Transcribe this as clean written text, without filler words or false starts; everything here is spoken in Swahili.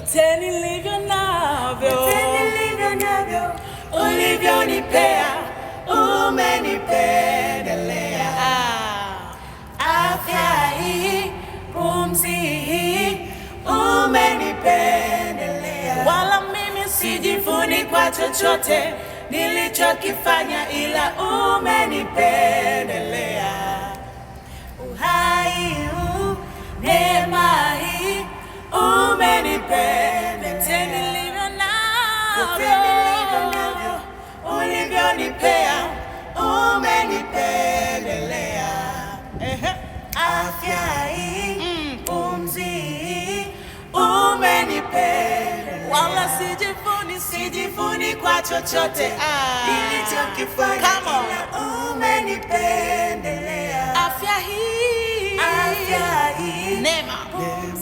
Vyote nilivyo navyo, Vyote nilivyo navyo, ulivyonipea, umenipendelea. Afya hii, pumzi hii, umenipendelea. Wala mimi sijivuni kwa chochote nilichokifanya, ila umenipendelea. Uhai huu, neema hii, umenipendelea. Vyote nilivyo Vyote nilivyo navyo, navyo, ulivyonipea, umenipendelea. Ehe. Afya hii, pumzi hii, umenipendelea. Wala sijivuni, sijivuni kwa chochote Nilichokifanya, Come on. ila umenipendelea. Afya hii, Afya hii, neema, pumzi